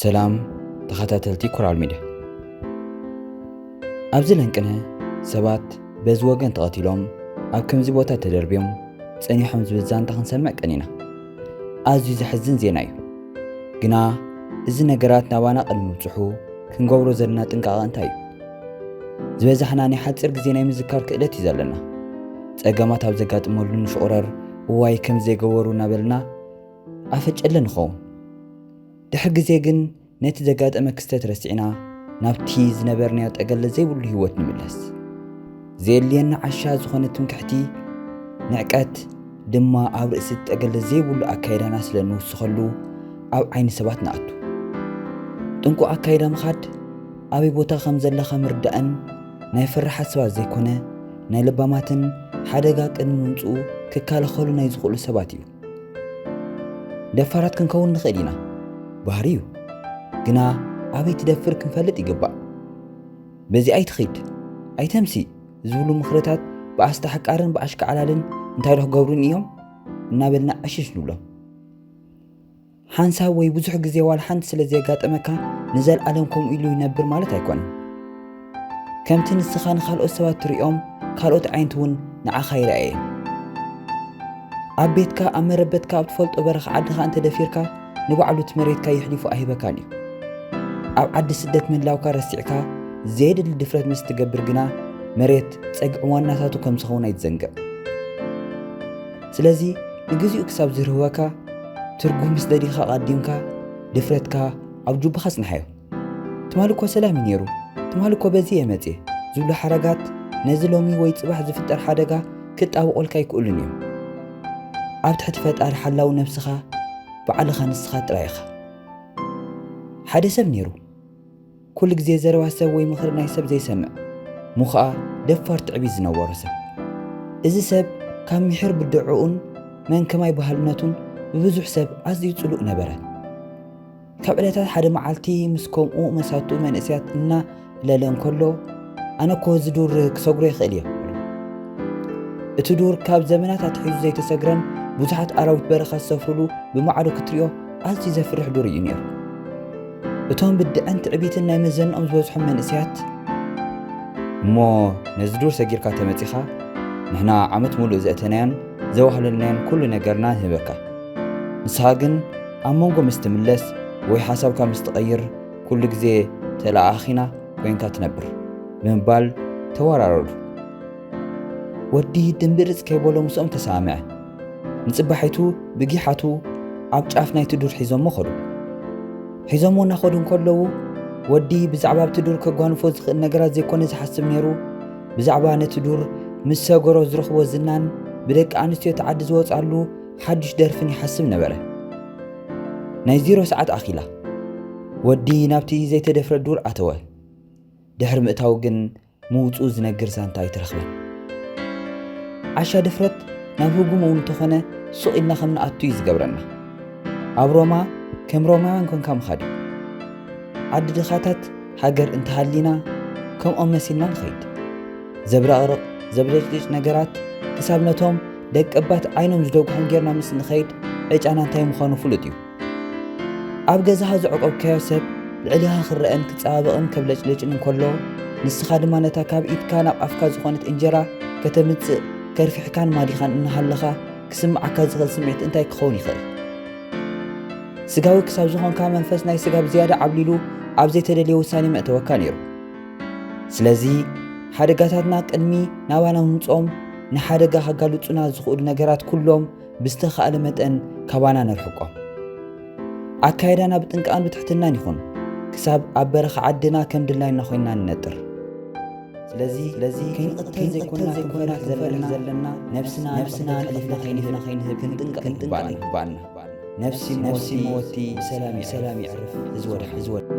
ሰላም ተኸታተልቲ ኮራል ሚድያ። ኣብዚ ለንቅነ ሰባት በዚ ወገን ተቐቲሎም ኣብ ከምዚ ቦታ ተደርብዮም ጸኒሖም ዝብል ዛንታ ክንሰምዕ ቀኒና። ኣዝዩ ዘሕዝን ዜና እዩ። ግና እዚ ነገራት ናባና ቅድሚ ምብጽሑ ክንገብሮ ዘለና ጥንቃቐ እንታይ እዩ? ዝበዛሕና ናይ ሓጺር ግዜ ናይ ምዝካር ክእለት እዩ ዘለና። ጸገማት ኣብ ዘጋጥመሉ ንሽቑረር፣ እዋይ ከም ዘይገበሩ እናበልና ኣፈጨለ ንኸውን። ድሕሪ ግዜ ግን ነቲ ዘጋጠመ ክስተት ረሲዕና ናብቲ ዝነበርናዮ ጠገለ ዘይብሉ ህይወት ንምለስ። ዘየድልየና ዓሻ ዝኾነ ትምክሕቲ፣ ንዕቀት ድማ ኣብ ርእሲ እቲ ጠገለ ዘይብሉ ኣካይዳና ስለ እንውስኸሉ ኣብ ዓይኒ ሰባት ንኣቱ። ጥንቁቕ ኣካይዳ ምኻድ ኣበይ ቦታ ከም ዘለኻ ምርዳእን ናይ ፈራሓት ሰባት ዘይኮነ ናይ ለባማትን ሓደጋ ቅድሚ ምምጽኡ ክከላኸሉ ናይ ዝኽእሉ ሰባት እዩ። ደፋራት ክንከውን ንኽእል ኢና፣ ባህሪ እዩ። ግና ኣበይ ትደፍር ክንፈልጥ ይግባእ። በዚ ኣይትኺድ፣ ኣይተምሲ ዝብሉ ምኽርታት ብኣስታሕቃርን ብኣሽካዕላልን እንታይ ዶ ክገብሩን እዮም እናበልና ዕሽሽ ንብሎም። ሓንሳብ ወይ ብዙሕ ግዜ ዋላ ሓንቲ ስለ ዘየጋጠመካ ንዘለኣለም ከምኡ ኢሉ ይነብር ማለት ኣይኮነን። ከምቲ ንስኻ ንኻልኦት ሰባት ትርእዮም ካልኦት ኣዒንቲ እውን ንዓኻ ይረኣየን። ኣብ ቤትካ፣ ኣብ መረበትካ፣ ኣብ ትፈልጦ በረኻ ዓድኻ እንተደፊርካ ንባዕሉ እቲ መሬትካ የሕሊፉ ኣይህበካን እዩ። ኣብ ዓዲ ስደት ምህላውካ ረሲዕካ ዘየድሊ ድፍረት ምስ ትገብር ግና መሬት ጸግዒ ዋናታቱ ከም ዝኸውን ኣይትዘንግዕ። ስለዚ ንግዚኡ ክሳብ ዝርህወካ ትርጉም ምስ ደሊኻ ኣቐዲምካ ድፍረትካ ኣብ ጁባኻ ኣጽንሓዮ። ትማሊ እኮ ሰላም እዩ ነይሩ፣ ትማሊ እኮ በዚ እየ መጽየ ዝብሉ ሓረጋት ነዚ ሎሚ ወይ ጽባሕ ዝፍጠር ሓደጋ ክጣበቑልካ ኣይክእሉን እዮም። ኣብ ትሕቲ ፈጣሪ ሓላው ነብስኻ ባዕልኻ ንስኻ ጥራይ ኢኻ። ሓደ ሰብ ነይሩ፣ ኩሉ ግዜ ዘረባ ሰብ ወይ ምኽሪ ናይ ሰብ ዘይሰምዕ፣ እሞ ኸኣ ደፋር ትዕቢት ዝነበሮ ሰብ። እዚ ሰብ ካብ ምሒር ብድዕኡን መን ከማይ ባህልነቱን ብብዙሕ ሰብ ኣዝዩ ጽሉእ ነበረ። ካብ ዕለታት ሓደ መዓልቲ ምስ ከምኡ መሳቱ መንእሰያት እናእለለ እንከሎ፣ ኣነ እኮ እዚ ዱር ክሰግሮ ይኽእል እየ። እቲ ዱር ካብ ዘመናት ኣትሒዙ ዘይተሰግረን ብዙሓት ኣራዊት በረኻ ዝሰፍርሉ ብማዕዶ ክትሪኦ ኣዝዩ ዘፍርሕ ዱር እዩ ነይሩ። እቶም ብድዐን ትዕቢትን ናይ መዘንኦም ዝበዝሖም መንእሰያት፣ እሞ ነዚ ዱር ሰጊርካ ተመጺኻ ንሕና ዓመት ሙሉእ ዘእተናዮን ዘዋህለልናዮን ኩሉ ነገርና ንህበካ። ንስኻ ግን ኣብ መንጎ ምስ ትምለስ ወይ ሓሳብካ ምስ ትቐይር ኩሉ ግዜ ተለኣኣኺና ኮይንካ ትነብር ብምባል ተወራረዱ። ወዲ ድምብርጽ ከይበሎ ምስኦም ተሰማምዐ። ንጽባሒቱ ብጊሓቱ ኣብ ጫፍ ናይቲ ዱር ሒዞሞ ኸዱ። ሒዞሞ እናኸዱ እንከለዉ ወዲ ብዛዕባ ኣብቲ ዱር ከጓንፎ ዝኽእል ነገራት ዘይኮነ ዝሓስብ ነይሩ። ብዛዕባ ነቲ ዱር ምስ ሰገሮ ዝረኽቦ ዝናን ብደቂ ኣንስትዮ እቲ ዓዲ ዝወጻሉ ሓድሽ ደርፍን ይሓስብ ነበረ። ናይ ዜሮ ሰዓት ኣኺላ ወዲ ናብቲ ዘይተደፍረ ዱር ኣተወ። ድሕሪ ምእታው ግን ምውጽኡ ዝነግር ዛንታ ኣይተረኽበን። ዓሻ ድፍረት ናብ ህጉም እውን እንተኾነ ሱቕ ኢልና ከም ንኣቱ እዩ ዝገብረና። ኣብ ሮማ ከም ሮማውያን ኮንካ ምኻድ እዩ። ዓዲ ድኻታት ሃገር እንተሃሊና ከምኦም መሲልና ንኸይድ። ዘብረቕርቕ ዘብለጭልጭ ነገራት ክሳብ ነቶም ደቀባት ዓይኖም ዝደጉሖም ጌርና ምስ ንኸይድ ዕጫና እንታይ ምዃኑ ፍሉጥ እዩ። ኣብ ገዛኻ ዘዕቆብካዮ ሰብ ልዕሊኻ ክረኣን ክጸባበቕን ከብለጭልጭን እንከሎ፣ ንስኻ ድማ ነታ ካብ ኢድካ ናብ ኣፍካ ዝኾነት እንጀራ ከተምጽእ ከርፊሕካን ማዲኻን እናሃለኻ ክስምዓካ ዝኽእል ስምዒት እንታይ ክኸውን ይኽእል? ስጋዊ ክሳብ ዝኾንካ መንፈስ ናይ ስጋ ብዝያዳ ዓብሊሉ ኣብ ዘይተደልየ ውሳኔ መእተወካ ነይሩ። ስለዚ ሓደጋታትና ቅድሚ ናባና ምምጽኦም ንሓደጋ ከጋልጹና ዝኽእሉ ነገራት ኩሎም ብዝተኻእለ መጠን ካባና ነርሕቆም። ኣካይዳና ብጥንቃቕን ብትሕትናን ይኹን፣ ክሳብ ኣብ በረኻ ዓድና ከም ድላይና ኮይንና ንነጥር። ስለዚ፣ ስለዚ ከይንቕተል ዘይኮንና ክንፈርሕ ዘለና፣ ነብስና፣ ነብስና ኣሕሊፍና ከይንህብ ክንጥንቀቕ ይግባኣና። ነፍሲ መወቲ ብሰላም የዕርፍ፣ እዚ ወድሓ።